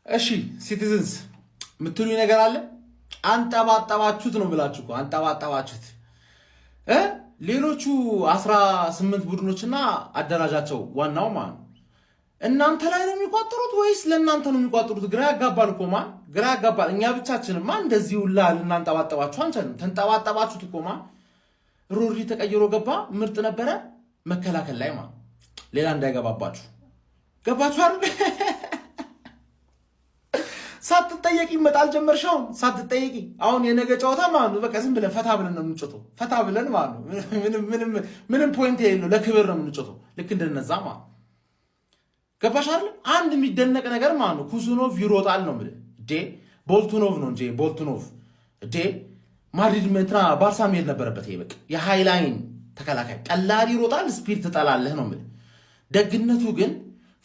እሺ citizens፣ የምትሉኝ ነገር አለ? አንጠባጠባችሁት ነው ብላችሁ እኮ አንጠባጠባችሁት እ ሌሎቹ 18 ቡድኖችና አደራጃቸው ዋናው ማለት ነው እናንተ ላይ ነው የሚቋጥሩት ወይስ ለእናንተ ነው የሚቋጥሩት? ግራ ያጋባል እኮ ማን፣ ግራ ያጋባል። እኛ ብቻችንማ እንደዚህ ሁላ ልናንጠባጠባችሁ አንችልም። ተንጠባጠባችሁት እኮ ማን። ሮድሪ ተቀይሮ ገባ፣ ምርጥ ነበረ መከላከል ላይ ማለት ሌላ እንዳይገባባችሁ። ገባችሁ አይደል? ሳትጠየቂ ይመጣል ጀመርሽ። አሁን ሳትጠየቂ አሁን የነገ ጨዋታ ማለት ነው። በቃ ዝም ብለን ፈታ ብለን ነው የምንጮተው። ፈታ ብለን ማለት ነው። ምንም ምንም point የሌለው ለክብር ነው የምንጮተው። ልክ እንደነዛ ማለት ነው። ገባሽ አይደል? አንድ የሚደነቅ ነገር ማለት ነው ኩሱኖቭ ይሮጣል ነው የምልህ። ዴ ቦልቱኖቭ ነው እንጂ ቦልቱኖቭ ዴ ማድሪድ እንትና ባርሳ መሄድ ነበረበት። ይሄ በቃ የ high line ተከላካይ ቀላል ይሮጣል፣ speed ትጠላለህ ነው የምልህ። ደግነቱ ግን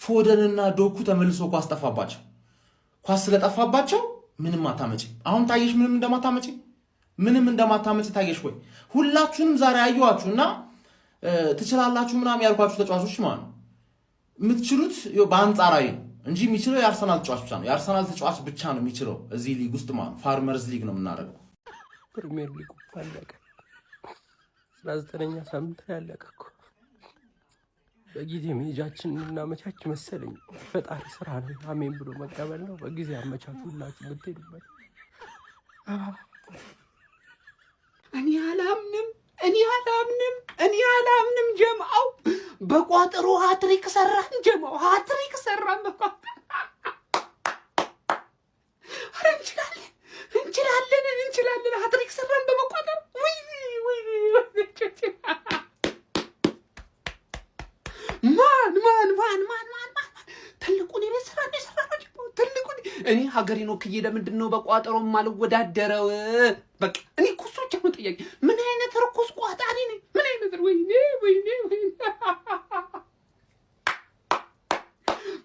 ፎደንና ዶኩ ተመልሶ ኳስ ጠፋባቸው። ኳስ ስለጠፋባቸው ምንም አታመጪ። አሁን ታየሽ፣ ምንም እንደማታመጪ፣ ምንም እንደማታመጪ ታየሽ ወይ? ሁላችሁንም ዛሬ አየኋችሁ እና ትችላላችሁ ምናምን ያልኳችሁ ተጫዋቾች ማለት ነው የምትችሉት በአንጻራዊ ነው እንጂ የሚችለው የአርሰናል ተጫዋች ብቻ ነው። የአርሰናል ተጫዋች ብቻ ነው የሚችለው እዚህ ሊግ ውስጥ ማለት ነው። Farmers League ነው የምናደርገው። ፕሪሚየር ሊጉ አለቀ። 19ኛ ሳምንት ላይ ያለቀ እኮ። በጊዜ መሄጃችን እናመቻች መሰለኝ። ፈጣሪ ስራ ነው። አሜን ብሎ መቀበል ነው። በጊዜ አመቻቹ ሁላችሁ የምትሄዱበት። እኔ አላምንም፣ እኔ አላምንም፣ እኔ አላምንም። ጀማው በቋጠሮ ሃትሪክ ሰራን። ጀማው ሃትሪክ ሰራን በቋጠሮ። ኧረ እንችላለን፣ እንችላለን፣ እንችላለን። ሃትሪክ ሰራን በመቋጠር። ውይ ውይ! ማን ማን ማን ማን ማን ማን ትልቁን የቤት ስራ ነው የሰራነው። ትልቁን እኔ ሀገሬን ወክዬ ለምንድን ነው በቋጠሮ የማልወዳደረው? በቃ እኔ እኮ እሱ ብቻ ነው ጥያቄ። ምን አይነት ርኩስ ቋጣሪ ነኝ? ምን አይነት፣ ወይኔ ወይኔ ወይኔ!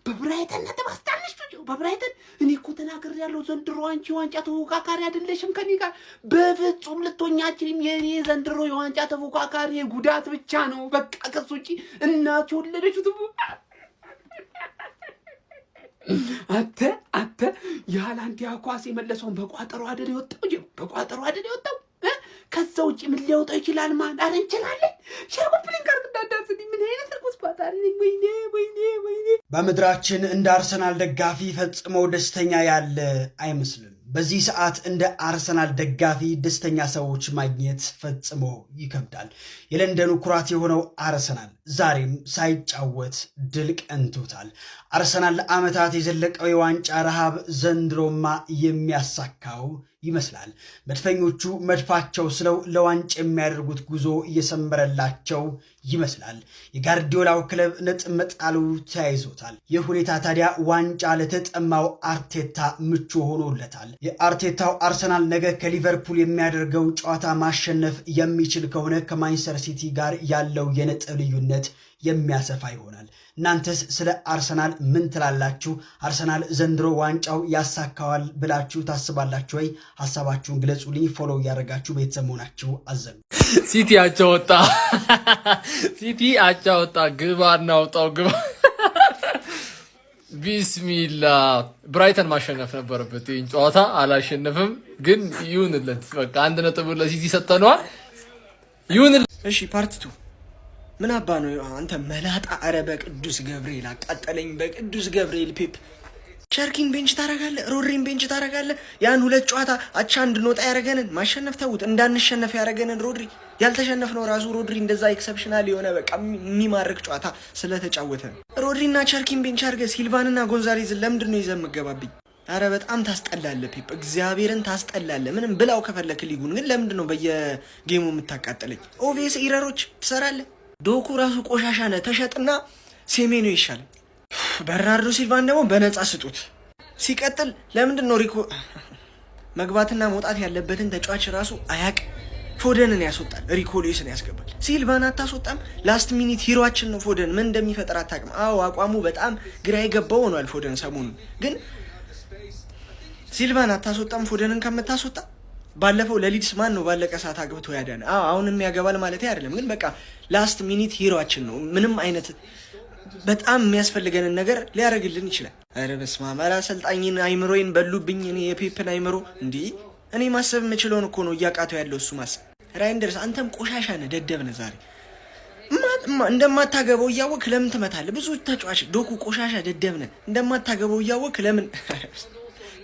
በብራይተን ነጥብ አስጣለች። በብራይተን እኔ እኮ ተናግሬያለሁ። ዘንድሮ አንቺ የዋንጫ ተፎካካሪ አይደለሽም ከኔ ጋር በፍጹም ልትሆኚ አትችይም። የኔ ዘንድሮ የዋንጫ ተፎካካሪ ጉዳት ብቻ ነው። በቃ ከሱ ውጪ እናቱ የወለደችው ትቡ አንተ አንተ የሃላንድ ኳስ የመለሰውን በቋጠሮ አይደል የወጣው? በቋጠሮ አይደል የወጣው? ከዛ ውጭ ምን ሊያወጣው ይችላል? ማን? አረ እንችላለን። Share copy link አድርግ እንዳዳስኒ። ምን አይነት ርኩስ ቋጣሪ ነኝ! ወይኔ ወይኔ ወይኔ! በምድራችን እንደ አርሰናል ደጋፊ ፈጽሞ ደስተኛ ያለ አይመስልም። በዚህ ሰዓት እንደ አርሰናል ደጋፊ ደስተኛ ሰዎች ማግኘት ፈጽሞ ይከብዳል። የለንደኑ ኩራት የሆነው አርሰናል ዛሬም ሳይጫወት ድል ቀንቶታል። አርሰናል ለዓመታት የዘለቀው የዋንጫ ረሃብ ዘንድሮማ የሚያሳካው ይመስላል። መድፈኞቹ መድፋቸው ስለው ለዋንጫ የሚያደርጉት ጉዞ እየሰመረላቸው ይመስላል። የጋርዲዮላው ክለብ ነጥብ መጣሉ ተያይዞታል። ይህ ሁኔታ ታዲያ ዋንጫ ለተጠማው አርቴታ ምቹ ሆኖለታል። የአርቴታው አርሰናል ነገ ከሊቨርፑል የሚያደርገው ጨዋታ ማሸነፍ የሚችል ከሆነ ከማንቸስተር ሲቲ ጋር ያለው የነጥብ ልዩነት የሚያሰፋ ይሆናል። እናንተስ ስለ አርሰናል ምን ትላላችሁ? አርሰናል ዘንድሮ ዋንጫው ያሳካዋል ብላችሁ ታስባላችሁ ወይ? ሀሳባችሁን ግለጹልኝ። Follow እያደረጋችሁ ቤተሰብ መሆናችሁ አዘኑ። ሲቲ አቻ ወጣ። ሲቲ አቻ ወጣ። ግባ እናውጣው፣ ግባ። ቢስሚላ፣ ብራይተን ማሸነፍ ነበረበት። ይህን ጨዋታ አላሸነፍም፣ ግን ይሁንለት። በቃ 1 ነጥብ ለሲቲ ሰጥተነዋል። ይሁንለት። እሺ part two ምን አባ ነው አንተ መላጣ? አረ በቅዱስ ገብርኤል አቃጠለኝ። በቅዱስ ገብርኤል ፔፕ፣ ቸርኪን bench ታረጋለህ፣ ሮድሪን bench ታረጋለህ። ያን ሁለት ጨዋታ አቻ እንድንወጣ ያደረገንን፣ ማሸነፍ ተዉት፣ እንዳንሸነፍ ያደረገንን ሮድሪ፣ ያልተሸነፍነው ራሱ ሮድሪ እንደዛ exceptional የሆነ በቃ የሚማርክ ጨዋታ ስለተጫወተ ነው። ሮድሪና ቸርኪን bench አድርገህ ሲልቫንና ጎንዛሌዝን ለምንድን ነው ይዘህ የምገባብኝ? አረ በጣም ታስጠላለህ ፔፕ፣ እግዚአብሔርን ታስጠላለህ። ምንም ብላው ከፈለክ ሊጉን፣ ግን ለምንድን ነው በየ game ኡ የምታቃጥለኝ? Obvious error ኦች ትሰራለህ። ዶኩ ራሱ ቆሻሻ ነህ። ተሸጥና ሴሜኖ ይሻላል። በርናርዶ ሲልቫን ደግሞ በነፃ ስጡት። ሲቀጥል ለምንድን ነው ሪኮ መግባትና መውጣት ያለበትን ተጫዋች ራሱ አያቅ። ፎደንን ያስወጣል፣ ሪኮ ሉዊስን ያስገባል። ሲልቫን አታስወጣም። Last minute hero ኣችን ነው ፎደን። ምን እንደሚፈጠር አታውቅም። አዎ አቋሙ በጣም ግራ የገባው ሆኗል ፎደን ሰሞኑን። ግን ሲልቫን አታስወጣም ፎደንን ከምታስወጣ። ባለፈው ለሊድስ ማን ነው ባለቀ ሰዓት አግብቶ ያዳነ? አዎ አሁንም ያገባል ማለት አይደለም፣ ግን በቃ last minute hero ኣችን ነው። ምንም አይነት በጣም የሚያስፈልገንን ነገር ሊያደርግልን ይችላል። ኧረ በስመ አብ! ኧረ አሰልጣኝን አይምሮዬን በሉብኝ። እኔ የፔፕን አይምሮ እንዲህ እኔ ማሰብ የምችለውን እኮ ነው እያቃተው ያለው እሱ ማሰብ። ራይንደርስ አንተም ቆሻሻ ነህ፣ ደደብ ነህ። ዛሬ እንደማታገበው እያወቅህ ለምን ትመታለህ? ብዙ ተጫዋች ዶኩ ቆሻሻ ደደብ ነህ። እንደማታገበው እያወቅህ ለምን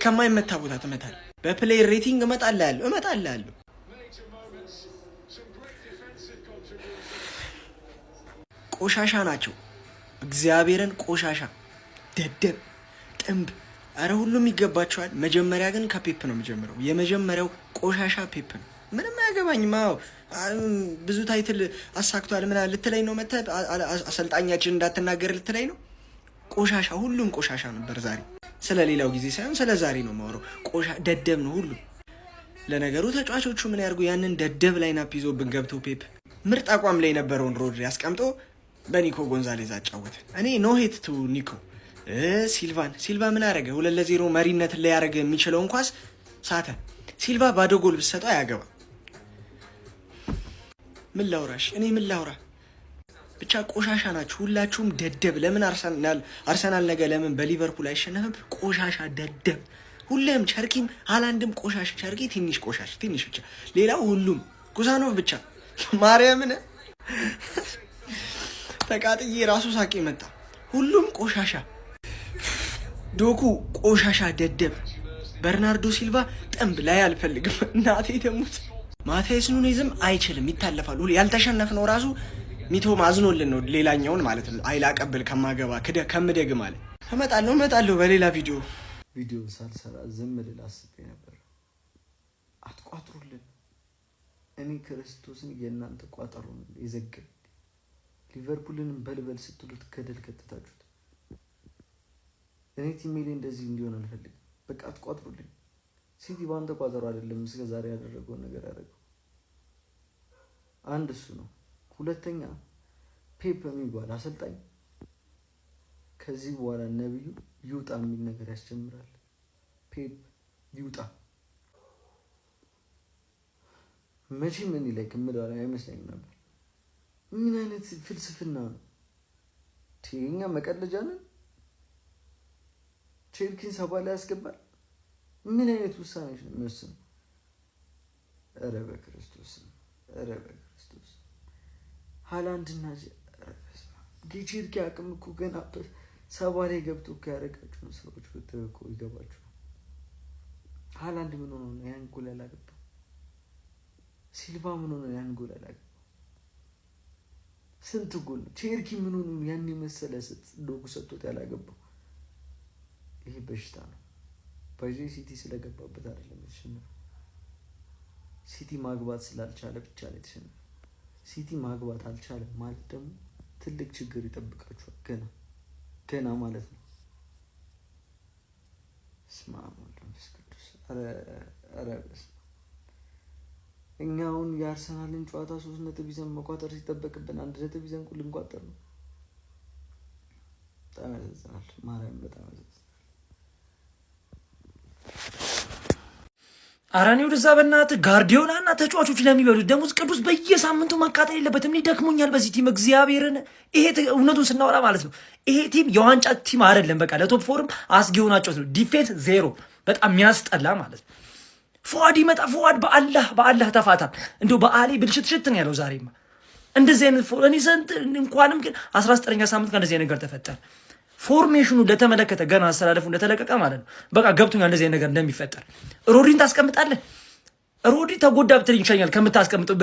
ከማይመታ ቦታ ትመታለህ? በ player rating እመጣልሃለሁ እመጣልሃለሁ። ቆሻሻ ናቸው። እግዚአብሔርን ቆሻሻ፣ ደደብ፣ ጥንብ። አረ ሁሉም ይገባቸዋል። መጀመሪያ ግን ከፔፕ ነው የምጀምረው። የመጀመሪያው ቆሻሻ ፔፕ ነው። ምንም አያገባኝም። አዎ ብዙ title አሳክቷል ምናምን ልትለኝ ነው መተህ አሰልጣኛችን እንዳትናገር ልትለኝ ነው። ቆሻሻ፣ ሁሉም ቆሻሻ ነበር ዛሬ። ስለ ሌላው ጊዜ ሳይሆን ስለ ዛሬ ነው የማወራው። ቆሻ ደደብ ነው ሁሉም። ለነገሩ ተጫዋቾቹ ምን ያርጉ? ያንን ደደብ lineup ይዞብን ገብቶ ፔፕ ምርጥ አቋም ላይ የነበረውን ሮድሪ አስቀምጦ በኒኮ ጎንዛሌዝ አጫወተ። እኔ no hate to ኒኮ። ሲልቫን ሲልቫ ምን አረገ? 2-0 መሪነትን ላይ ያደረገ የሚችለውን ኳስ ሳተ። ሲልቫ ባዶ ጎል ብትሰጠው አያገባም። ምን ላውራሽ? እኔ ምን ላውራ? ብቻ ቆሻሻ ናችሁ ሁላችሁም፣ ደደብ። ለምን አርሰናል ነገ ለምን በሊቨርፑል አይሸነፍም? ቆሻሻ ደደብ። ሁሉም ቸርኪም ሃላንድም ቆሻሻ። ቸርኪ ትንሽ ቆሻሻ፣ ትንሽ ብቻ። ሌላው ሁሉም ኩሳኖቭ ብቻ። ማርያምን ተቃጥዬ ራሱ ሳቄ መጣ። ሁሉም ቆሻሻ። ዶኩ ቆሻሻ ደደብ። በርናርዶ ሲልቫ ጥንብ ላይ አልፈልግም። እናቴ ተሙት። ማቴስ ኑኔዝም አይችልም፣ ይታለፋል። ያልተሸነፍነው ራሱ ሚቶ ማዝኖልን ነው። ሌላኛውን ማለት ነው። አይል አቀብል ከማገባ ከምደግ ማለት እመጣለሁ እመጣለሁ በሌላ ቪዲዮ። ቪዲዮ ሳልሰራ ዝም ልል አስቤ ነበር። አትቋጥሩልን። እኔ ክርስቶስን የእናንተ ቋጠሮ የዘገብ ሊቨርፑልንም በልበል ስትሉት ገደል ከተታችሁት። እኔ team ኤ ላይ እንደዚህ እንዲሆን አልፈልግም። በቃ አትቋጥሩልኝ። ሲቲ በአንተ ቋጠሮ አይደለም እስከ ዛሬ ያደረገውን ነገር ያደረገው አንድ እሱ ነው። ሁለተኛ ፔፕ የሚባል አሰልጣኝ ከዚህ በኋላ ነብዩ ይውጣ የሚል ነገር ያስጀምራል። ፔፕ ይውጣ። መቼም እኔ ላይ ክምለው አይመስለኝም ነበር። ምን አይነት ፍልስፍና ነው? እኛ መቀለጃ ነን። ቼልኪን 70 ላይ ያስገባል። ምን አይነት ውሳኔዎች ነው የሚወስነው? ኧረ በክርስቶስ፣ ኧረ በክርስቶስ ሃላንድና ቼልኪ አቅም እኮ ገና 70 ላይ ገብቶ እኮ ያደረጋቸውን ስራዎች ብታዩ እኮ ይገባችኋል። ሃላንድ ምን ሆኖ ነው ያን ጎል ያላገባው? ሲልቫ ምን ሆኖ ነው ያን ጎል ያላገባው? ስንት ጎል ነው? ቼርኪ ምን ሆኖ ነው ያን የመሰለ ዶጉ ሰጥቶት ያላገባው? ይሄ በሽታ ነው። by the way ሲቲ ስለገባበት አይደለም የተሸነፈው። ሲቲ ማግባት ስላልቻለ ብቻ ነው የተሸነፈው። ሲቲ ማግባት አልቻለም ማለት ደግሞ ትልቅ ችግር ይጠብቃችኋል። ገና ገና ማለት ነው። በስመ አብ ወወልድ ወመንፈስ ቅዱስ። ኧረ በስመ አብ። እኛ አሁን የአርሰናልን ጨዋታ 3 ነጥብ ይዘን መቋጠር ሲጠበቅብን 1 ነጥብ ይዘን ልንቋጠር ነው። በጣም ያሳዝናል። ማርያም በጣም ያሳዝናል። ኧረ እኔ ወደዛ በእናትህ ጋርዲዮላ እና ተጫዋቾች ለሚበሉት ደሞዝ ቅዱስ በየሳምንቱ መቃጠል የለበትም። እኔ ደክሞኛል በዚህ team እግዚአብሔርን። ይሄ እውነቱን ስናወራ ማለት ነው ይሄ team የዋንጫ team አይደለም። በቃ ለ top four ም አስጊ ሆናቸው ነው። Defense zero፣ በጣም የሚያስጠላ ማለት ነው። ፉአድ ይመጣ ፉአድ በአላህ በአላህ ተፋታ። እንደው በአሊ ብልሽት ሽት ነው ያለው ዛሬማ። እንደዚህ አይነት እኔ ስንት እንኳንም ግን 19ኛ ሳምንት ጋር እንደዚህ አይነት ነገር ተፈጠረ። Formation ኑ ለተመለከተ ገና አሰላለፉ እንደተለቀቀ ማለት ነው። በቃ ገብቶኛል እንደዚህ አይነት ነገር እንደሚፈጠር። ሮድሪን ታስቀምጣለህ። ሮድሪ ተጎዳ ብትለኝ ይሻለኛል ከምታስቀምጠው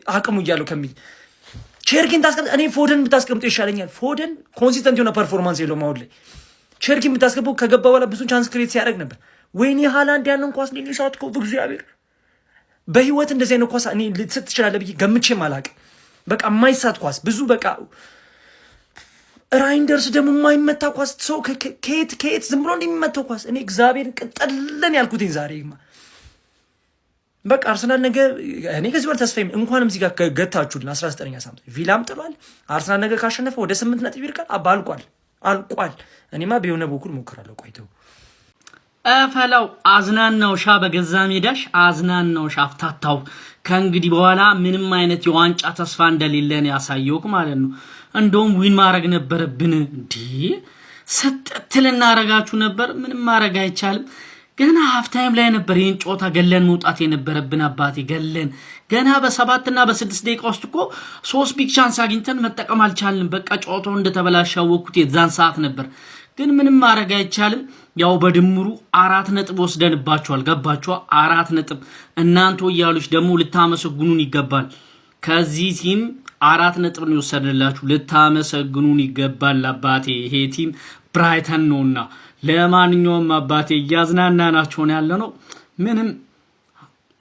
አቅሙ እያለው ከሚል ቼርኪን ታስቀምጥ። እኔ ፎደን ብታስቀምጠው ይሻለኛል። ፎደን consistent የሆነ performance የለውም አሁን ላይ። ቼርኪን ብታስገባው ከገባ በኋላ ብዙ chance create ሲያደርግ ነበር። ወይኔ ሃላንድ ያንን ኳስ እንዴት ሳትከው እግዚአብሔር በህይወት እንደዚህ አይነት ኳስ እኔ ልትስት ትችላለህ ብዬ ገምቼም አላውቅም። በቃ የማይሳት ኳስ ብዙ በቃ ራይንደርስ ደግሞ የማይመታ ኳስ ሰው ከየት ከየት ዝም ብሎ እንደሚመታው ኳስ እኔ እግዚአብሔርን ቅጠለን ያልኩትኝ ዛሬማ በቃ አርሰናል ነገ እኔ ከዚህ በኋላ ተስፋ እንኳንም እዚህ ጋር ገታችሁልን 19ኛ ሳምንት ቪላም ጥሏል። አርሰናል ነገ ካሸነፈ ወደ 8 ነጥብ ይርቃል። አልቋል አልቋል። እኔማ በየሆነ በኩል ሞክራለሁ። ቆይተው እፈላው አዝናናው ሻ በገዛ ሜዳሽ አዝናናው ሻ አፍታታው። ከእንግዲህ በኋላ ምንም አይነት የዋንጫ ተስፋ እንደሌለን ያሳየውክ ማለት ነው። እንደውም win ማድረግ ነበረብን። እንዲህ ሰጠት ልናረጋችሁ ነበር። ምንም ማድረግ አይቻልም። ገና half time ላይ ነበር ይህን ጨዋታ ገለን መውጣት የነበረብን አባቴ፣ ገለን ገና በ7ና በ6 ደቂቃ ውስጥ እኮ ሶስት big chance አግኝተን መጠቀም አልቻልንም። በቃ ጨዋታው እንደተበላሸ ያወቅኩት የዛን ሰዓት ነበር። ግን ምንም ማድረግ አይቻልም። ያው በድምሩ 4 ነጥብ ወስደንባቸዋል። ገባችኋ? 4 ነጥብ። እናንተ እያሉች ደግሞ ልታመሰግኑን ይገባል። ከዚህ team 4 ነጥብ ነው የወሰድንላችሁ። ልታመሰግኑን ይገባል አባቴ። ይሄ team ብራይተን ነውና። ለማንኛውም አባቴ እያዝናናናቸው ነው ያለ ነው። ምንም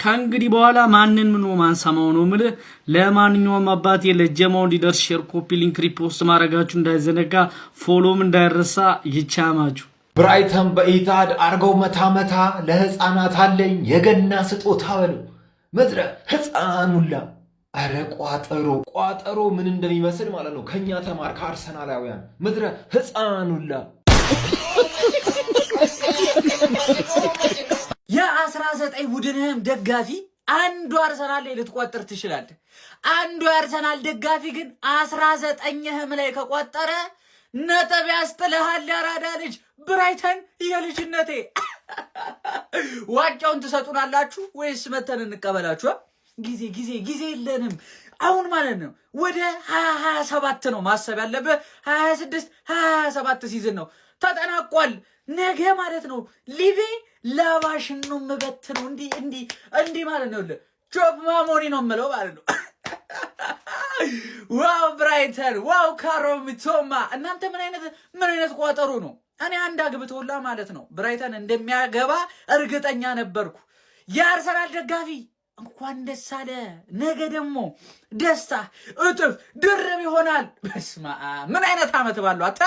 ከእንግዲህ በኋላ ማንን ምን ማንሰማው ነው ምልህ። ለማንኛውም አባቴ ለጀማው እንዲደርስ share፣ copy link፣ repost ማድረጋችሁ እንዳይዘነጋ፣ follow ም እንዳይረሳ። ይቻማችሁ። ብራይተን በኢታድ አርገው መታ መታ፣ ለህፃናት አለኝ የገና ስጦታ በለው። ምድረ ህፃን ሁላ። ኧረ ቋጠሮ ቋጠሮ ምን እንደሚመስል ማለት ነው። ከኛ ተማር፣ ከአርሰናላውያን። ምድረ ህፃን ሁላ። የ19 ቡድንህም ደጋፊ አንዱ አርሰናል ላይ ልትቆጥር ትችላለህ። አንዱ የአርሰናል ደጋፊ ግን 19ህም ላይ ከቆጠረ ነጥብ ያስጥልሃል። ያራዳ ልጅ ብራይተን የልጅነቴ፣ ዋንጫውን ትሰጡናላችሁ ወይስ መተን እንቀበላችሁ? ጊዜ ጊዜ ጊዜ የለንም። አሁን ማለት ነው ወደ 2027 ነው ማሰብ ያለብህ። 2026 2027 season ነው፣ ተጠናቋል። ነገ ማለት ነው ሊቬ ላባሽን ነው የምበትነው። እንዲህ እንዲህ እንዲህ ማለት ነው። Chop my money ነው የምለው ማለት ነው። Wow ብራይተን፣ wow ካሮ ሚቶማ። እናንተ ምን አይነት ቋጠሮ ነው? እኔ አንድ አግብቶላ ማለት ነው ብራይተን እንደሚያገባ እርግጠኛ ነበርኩ። የአርሰናል ደጋፊ እንኳን ደስ አለ። ነገ ደግሞ ደስታ እጥፍ ድርብ ይሆናል። በስመ አብ፣ ምን አይነት ዓመት ባለው አተ።